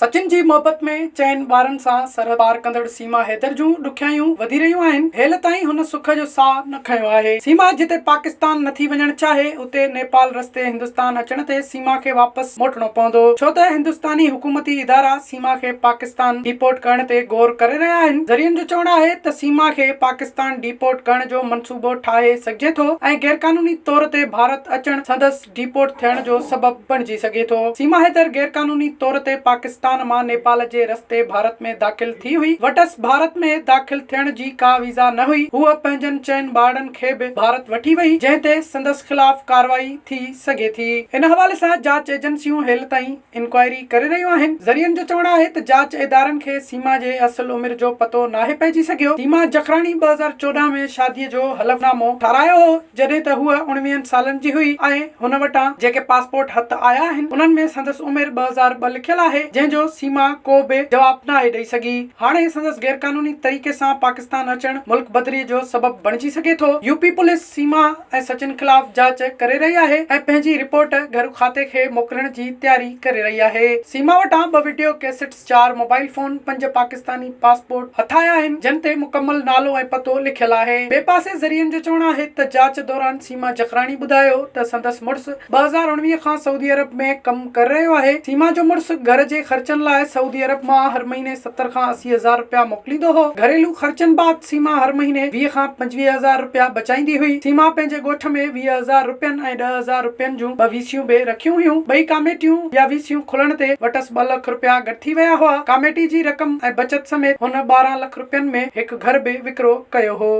سچن جي محبت ۾ چئن ٻارن سان سرحد پار ڪندڙ سيما حيدر جون ڏکيائيون وڌي رهيون آهن، هيل تائين هن سک جو ساهه نه کنيو آهي. سيما جتي پاڪستان نٿي وڃڻ چاهي، اتي نيپال رستي هندستان اچڻ تي سيما کي واپس موٽڻو پوندو، ڇو ته هندستاني حڪومتي ادارا سيما کي پاڪستان ڊيپورٽ ڪرڻ تي غور ڪري رهيا آهن. ذريعن جو چوڻ آهي ته سيما کي پاڪستان ڊيپورٽ ڪرڻ جو منصوبو ٺاهي سگهجي ٿو ۽ غيرقانوني طور تي ڀارت اچڻ سندس ڊيپورٽ ٿيڻ جو سبب بڻجي سگهي ٿو. سيما حيدر غيرقانوني طور تي پاڪستان مان نيپال جي رستي ڀارت ۾ داخل ٿي هئي. وٽس ڀارت ۾ داخل ٿيڻ جي ڪا ويزا نه هئي. هوء پنهنجن چئن ٻارڙن کي به ڀارت وٺي وئي، جنهن تي سندس خلاف ڪارروائي ٿي سگهي ٿي. ان حوالي سان جاچ ايجنسيون هيل تائين انڪوائري ڪري رهيون آهن. ذريعن جو چوڻ آهي ته جاچ ادارن کي سيما جي اصل عمر جو پتو ناهي پئجي سگهيو. سيما جکراڻي 2014 ۾ شاديء جو حلف نامو ٺارايو هو. جڏهن ته هوء اڻويهن سالن جي هئي ۽ هن وٽان جيڪي پاسپورٽ هٿ آيا آهن، انهن ۾ سندس عمر 2002 لکيل آهي، جنهن جو سيما ڪو به جواب ناهي ڏئي سگهي. هاڻي سندس غيرقانوني طريقي سان پاڪستان اچڻ ملڪ بدري جو سبب بڻجي سگهي ٿو. يو پي پوليس سيما ۽ سچن خلاف جاچ ڪري رهي آهي ۽ پنهنجي رپورٽ گهرو کاتي کي موڪلڻ جي تياري ڪري رهي آهي. سيما وٽان ٻه وڊيو ڪيسٽس، چار موبائل فون، پنج پاڪستاني پاسپورٽ هٿ آيا آهن، جن تي مڪمل نالو ۽ پتو لکيل آهي. ٻئي پاسي ذريعن جو چوڻ آهي ته جاچ دوران سيما جکراڻي ٻڌايو ته سندس مڙس 2019 کان سعودي عرب ۾ ڪم ڪري رهيو آهي. سيما جو مڙس گهر جي خرچن لاء سعودي عرب مان هر مهيني 70 کان 80 هزار رپيا موڪليندو هو. گهريلو خرچن بعد سيما هر مهيني 20 کان 25 هزار رپيا بچائيندي هئي. سيما پنهنجي ڳوٺ ۾ 20 هزار رپين ۽ 10 هزار رپين جون ٻه ويسيون به رکيون هيون. ٻئي ڪاميٽيون يا ويسيون کلڻ تي وٽس ٻه لک رپيا گڏ ٿي ويا هئا. ڪاميٽي جي رقم ۽ بچت سميت هن 12 لک رپين ۾ هڪ گهر به وڪرو ڪيو هو.